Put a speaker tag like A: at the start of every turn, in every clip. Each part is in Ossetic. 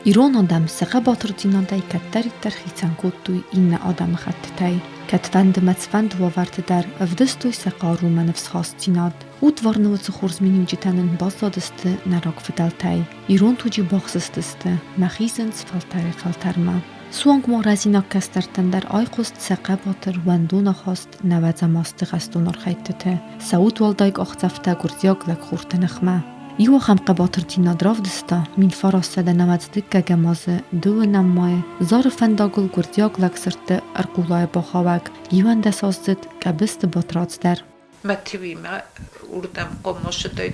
A: Ирон адӕм сӕ хъӕбатырдзинадӕй кӕддӕриддӕр хицӕн кодтой иннӕ адӕмыхӕттытӕй. Кӕдфӕнды мӕ цыфӕнды уавӕрты дӕр ӕвдыстой сӕ хъару мӕ ныфсхастдзинад. Удварны уыцы хорз миниуджытӕ нын баззадысты нӕ рагфыдӕлтӕй. Ирон туджы бахсыстысты мӕ хизынц фӕлтӕрӕй-фӕлтӕрмӕ. Суанг ма рӕзинаг кӕстӕртӕн дӕр айхъуыст сӕ хъӕбатыр уӕндон ахаст нӕуӕдзӕм азты хӕстон архӕйдтыты, сӕ удуӕлдай къахдзӕфтӕ гуырдзиаг лӕгхорты ныхмӕ. Иу ахӕм хъӕбатырдзинад равдыста 1992 азы дыууынӕм майы Зары фӕндагыл гуырдзиаг лӕгсырдты ӕрхъулайы бахауӕг иуӕндӕсаздзыд Къӕбысты Батрадз дӕр.
B: Матиуимӕ уырдӕм хъомосыдӕй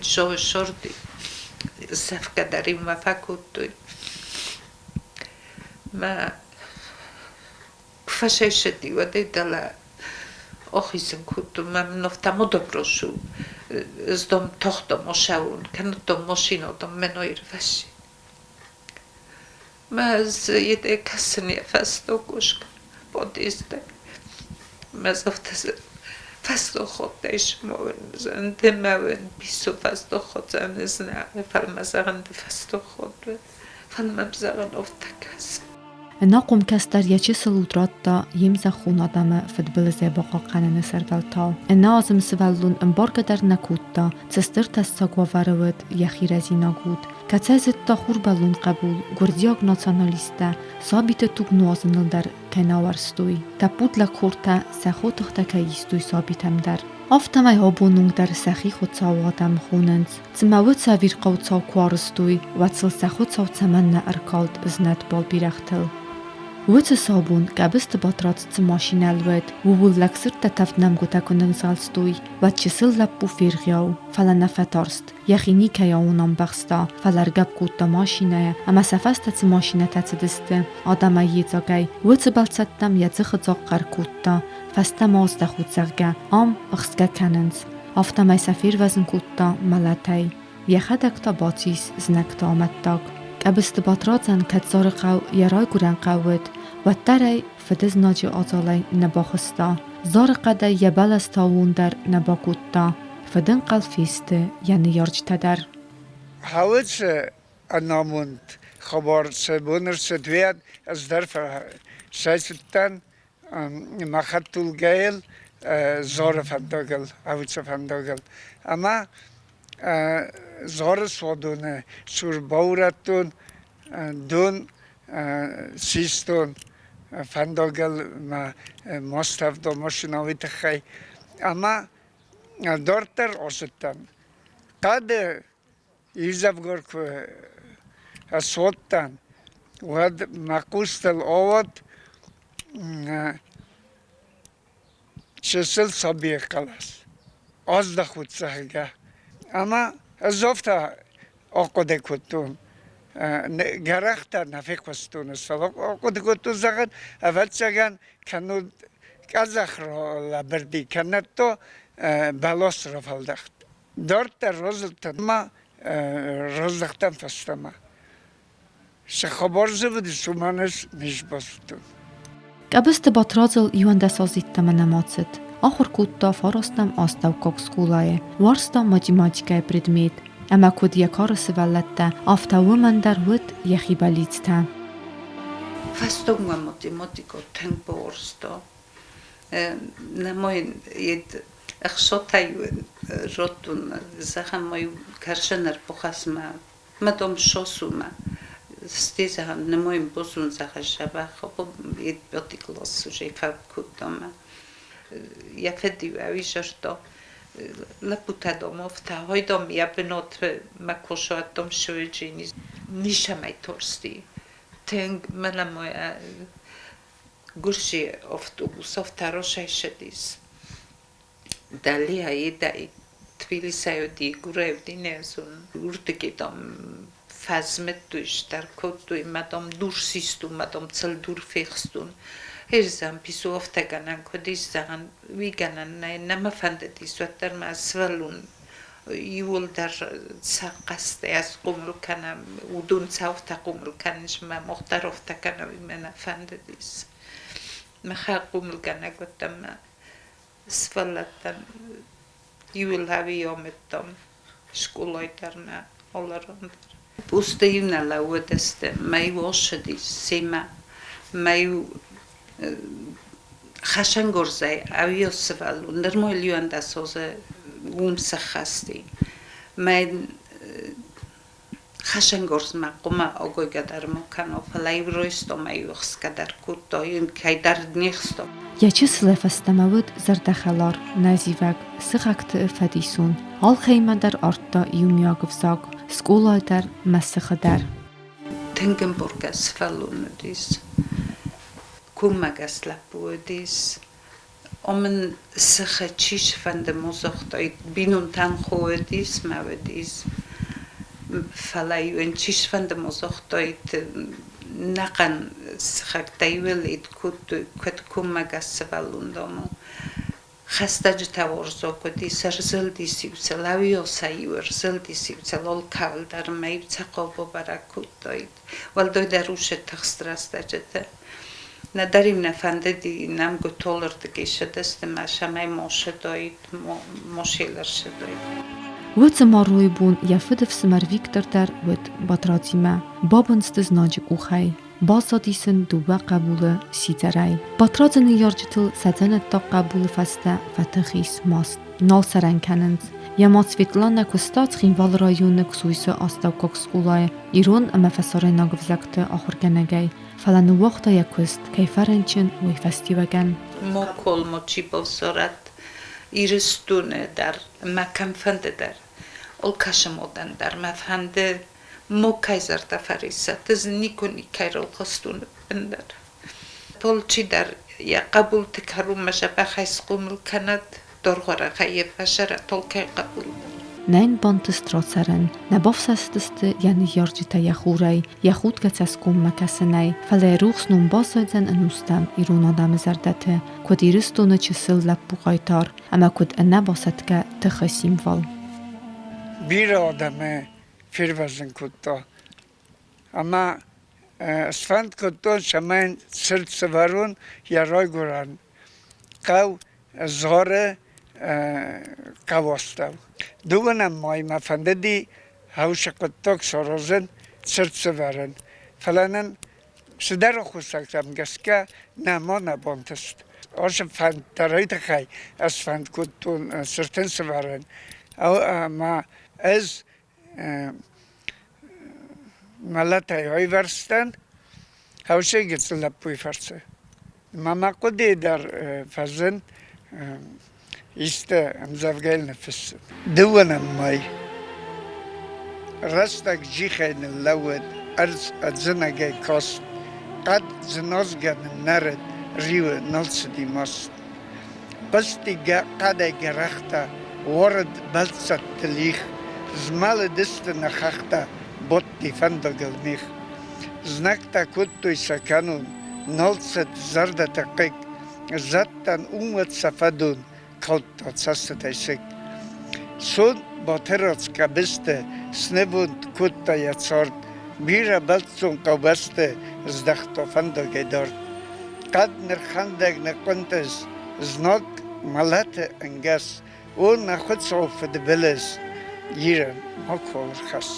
B: сорди сӕфгӕ дӕр иумӕ фӕкодтой. Мӕ фӕсайсӕди, уӕдӕй дӕлӕ охизын кодтон, мӕ мын одопрошу, здом тохдом ошӕун, кӕнудтом машинодом мӕ ноирвӕсси. Мӕ ӕз кӕсын йӕ фӕстогушка подъезды. Мӕ фӕстохотӕй смоуын, дымӕуын, пису фӕстохотӕн зна, фӕлмӕ зӕгъын фӕстохот, фӕлмӕ зӕгъын офтӕ кӕсын.
A: Ӕнахъом кӕстӕр йӕ чысыл уд радта йе мзӕххон адӕмы фыдбылызӕй бахъахъхъӕныны сӕрвӕлтау. Ӕнӕазым сывӕллон ӕмбаргӕ дӕр нӕ кодта, цы стыр тӕссаг уавӕры уыд йӕхи рӕзинаг уд. Кӕцӕй зыдта хурбӕллон хъӕбул, гуырдзиаг националисттӕ сабиты туг нуазыныл дӕр кӕй нӕ ауӕрстой, тӕппуд лӕгхортӕ сӕ хотыхтӕ кӕй истой сабитӕм дӕр. Афтӕмӕй абон онг дӕр сӕхи Хуыцауы адӕм хонынц. Цымӕ уыцы ӕвирхъау цау куы арызтой, уӕд сыл сӕ Хуыцау цӕмӕннӕ ӕркалд знӕт балбирӕгътыл? Уыцы сау бон Къӕбысты Батрадз цы машинӕ луыд, ууыл лӕгсырдтӕ тӕвд нӕмгуытӕ куы нызгъӕлстой, уӕд чысыл лӕппу фергъиау, фӕлӕ нӕ фӕтарст. Йӕхи никӕйауон ӕмбӕхста, фӕлӕ ӕргӕпп кодта машинӕйӕ ӕмӕ сӕ фӕстӕ цы машинӕтӕ цыдысты, адӕмӕй йедзагӕй, уыцы бӕлццӕттӕм йӕ дзыхыдзаг хъӕр кодта, фӕстӕмӕ аздӕхут, зӕгъгӕ, ам ӕхсгӕ кӕнынц. Афтӕмӕй сӕ фервӕзын кодта мӕлӕтӕй. Йӕхӕдӕг та бацис знӕгты амӕттаг. Къӕбысты Батрадзӕн кӕд Зары хъӕу йӕ райгуырӕн хъӕу уыд, уӕддӕр ӕй фыдызнаджы адзалӕй нӕ бахызта. Зары хъӕдӕй йӕ бӕлӕстӕ аууон дӕр нӕ бакодта. Фыдӕнхъӕл фесты йӕ ныййарджытӕ дӕр.
C: Хӕлыцы ӕнамонд хабар цы бон ӕрцыд, уӕд ӕз дӕр фӕцӕйцыдтӕн мӕ хӕдтулгӕйыл Зары фӕндагыл, Ӕвыцы фӕндагыл. Ӕмӕ Зары суадоны цур баурӕдтон, дон систон фӕндагыл мӕ мастӕвдон машинӕ уый тыххӕй. Ӕмӕ дарддӕр ацыдтӕн. Хъӕды иудзӕвгар куы ӕрцудтӕн, уӕд мӕ хъустыл ауад чысыл сабийы хъӕлӕс. Аздӕхут, зӕгъгӕ. Ӕмӕ ӕз афтӕ ахъуыды кодтон, гӕрӕхтӕ нӕ фехъуыстон, фӕлӕ ахъуыды кодтон, зӕгъын, ӕвӕццӕгӕн, кӕннод къӕдзӕх ралӕбырди, кӕннод то бӕлас рафӕлдӕхт. Дарддӕр разылдтӕн ма раздӕхтӕн фӕстӕмӕ. Цы хабар дзы уыдис, уымӕн ӕз не сбазыдтон.
A: Къӕбысты Батрадзыл 11 азы йеддӕмӕ нӕма цыд. Ахуыр кодта фарастӕм астӕуккаг скъолайы, уарзта математикӕйы предмет. Ӕмӕ куыд йӕ кары сывӕллӕттӕ, афтӕ уымӕн дӕр уыд йӕхи бӕллицтӕ.
B: Фӕстагмӕ математикӕ тынг бауарзта. Нӕ ӕхсотӕй радтон, зӕгъӕм, ма иу кӕрзӕн ӕрбахӕсс-ма, ма дам сосумӕ. Сте, зӕгъӕм, нымайын бозун, зӕгъӕ, зӕбӕх, пятый класс уже фӕкодта мӕ. Йӕ фыд-иу ӕвизӕрста лӕппутӕ, дам, афтӕ, хай, дам, йӕ бынат мӕ косат, дам, сывӕрджыни. Ницӕмӕй тарсти. Тынг мӕнӕ ма Гуырдзы автобус авторосайсадис. Далия едай Тбилисӕй уыди, Гурӕй уыди нӕ зонын. Уырдыгӕй, дам, фӕзмыдтой, стӕр кодтой мӕ, дам, дур систон, мӕ, дам, цӕлдур фехстон. Ӕз, зӕгъын, писо афтӕгӕнӕн куыд ис, зӕгъын, уый гӕнӕн нӕй, нӕ мӕ фӕндыдис, уӕддӕр мӕ сывӕллон иууылдӕр сӕ хъӕстӕ схъомыл кӕнӕм, уыдон сӕ афтӕ хъомыл кӕнынц, мӕ мах дӕр афтӕ кӕнӕм, уый мӕ нӕ фӕндыдис. Мӕхӕ хъомылгӕнӕг уыдтӕн мӕ сывӕллӕттӕн иуыл ӕви амыдтам скъолайы дӕр мӕ алыран дӕр. Бустӕ-иу нӕ лӕууыдысты, мӕ-иу ссыдис семӕ, мӕ-иу хӕсӕнгорзӕй ӕви сывӕллон, нырма иуӕндӕс азы уым сӕххӕсти. Мӕ хӕсӕнгорзмӕ хъуамӕ агайгӕ дӕр ма кӕна, фӕлӕ-иу райста мӕ-иу ӕхсгӕ дӕр кодта, кӕйдӕр не хста.
A: Йӕ чысылӕй фӕстӕмӕ уыд зӕрдӕхӕлар, нӕзивӕг, сыхӕгты фӕдисон. Алкӕимӕ дӕр ардта иумиаг ӕвзаг, скъолайы дӕр мӕ сыхы дӕр.
B: Тынг ӕмбаргӕ сывӕллон уыдис, коммӕгӕс лӕппу уыдис. Ом ын сыхы чи сфӕнды ма загътаид, бинонтӕн хо уыдис, мӕ уыдис. Фӕлӕ-иу ын чи сфӕнды ма загътаид, нӕхъӕн сыхӕгтӕ-иу ыл кодтой, куыд коммӕгӕс сывӕллон, дам, у. Хӕстӕджытӕ уарзаг уыдис, ӕрзылдис-иу сыл, ӕви-сӕ-иу ӕрзылдис-иу сыл алкӕуыл дӕр ӕмӕ-иу сӕ хъӕу бабӕрӕг кодтаид. Уӕлдайдӕр усы тыхст рӕстӕджыты. Нӕдӕр-иу нӕ фӕндыди нӕмгуытолырдыгӕй сыдысты мӕ сӕмӕй мо сыдаид, мо селӕр сыдаид.
A: Уыцы маройы бон йӕ фыдыфсымӕр Виктор дӕр уыд Батрадзимӕ. Бабын сты знаджы къухӕй. Баззади сын дыууӕ хъӕбулы сидзӕрӕй. Батрадзы ныййарджытыл сӕ дзӕнӕттаг хъӕбулы фӕстӕ фӕтых ис маст. Нал сӕрӕн кӕнынц. Йӕ мад Светланӕ куыста Цхинвалы районы Ксуисы астӕуккаг скъолайы ирон ӕмӕ фӕсарӕйнаг ӕвзӕгты ахуыргӕнӕгӕй, фӕлӕ ныууагъта йӕ куыст, кӕй фӕрынчын, уый фӕстиуӕгӕн.
B: Моколмо чи бавзарӕд Ирыстоны дӕр ӕмӕ кӕмфӕнды дӕр, алкӕцы модӕн дӕр мӕ фӕнды мокӕй зӕрдӕ фӕрисса, ӕз никуы никӕй ралхъыстон ӕппындӕр. Алчидӕр йӕ хъӕбулты кӕронмӕ дзӕбӕхӕй схъомыл кӕнӕд, доргъуӕрӕгӕй йе фӕзӕрӕд алкӕй хъӕбул дӕр.
A: Нӕ йын бантыст рацӕрын, нӕ бафсӕстысты йӕ ныййарджытӕ йӕ хурӕй, йӕ худгӕ цӕсгоммӕ кӕсынӕй, фӕлӕ йӕ рухс ном баззайдзӕн ӕнустӕм ирон адӕмы зӕрдӕты, куыд Ирыстоны чысыл лӕппу-хъайтар ӕмӕ куыд ӕнӕбасӕтгӕ тыхы символ.
C: Бирӕ адӕмы фервӕзын кодта ӕмӕ сфӕнд кодтон, цӕмӕй цырт сӕвӕрон йӕ райгуырӕн хъӕу Згъоры хъӕуастӕу. Дыууынӕм май мӕ фӕндыди хъӕусы хъуыддаг саразын, цырт сӕвӕрын. Фӕлӕ нын цыдӕр аххосӕгтӕм гӕсгӕ нӕма нӕ бантыст. Ацы фӕнд дӕр уый тыххӕй ӕз сфӕнд кодтон цыртын сӕвӕрын. Ӕмӕ ӕз мӕлӕтӕй аивӕрзтӕн хъӕусы гыццыл лӕппуйы фӕрцы. Мӕ мӕ хъуыдыйы дӕр фӕзынд исты ӕмдзӕвгӕйыл ныффыссын. Дыууынӕм май. Рӕстӕг джихӕй ныллӕууыд, ӕрдз ӕдзынӕгӕй каст, хъӕд дзыназгӕ ныннӕрыд, риуы нал цыди маст. Хъызти хъӕдӕй гӕрӕхтӕ, уарыд бӕлццӕтты их, змӕлыдысты нӕ хӕхтӕ, бадти фӕндагыл мигъ. Знӕгтӕ кодтой сӕ кӕнон, нал цыд зӕрдӕты хъыг, зӕдтӕн уымӕт сӕ фӕдон калдта цӕстытӕй сыг. Сон Батырадз Къӕбысты снывонд кодта йӕ цард, бирӕ бӕлццон хъӕубӕсты здӕхта фӕндагӕй дард. Хъӕд нырхӕндӕг ныхъхъуынтъыз, знаг мӕлӕты ӕнгӕс, о нӕ Хуыцау фыдбылыз, Ирӕн макуал ӕрхӕсс.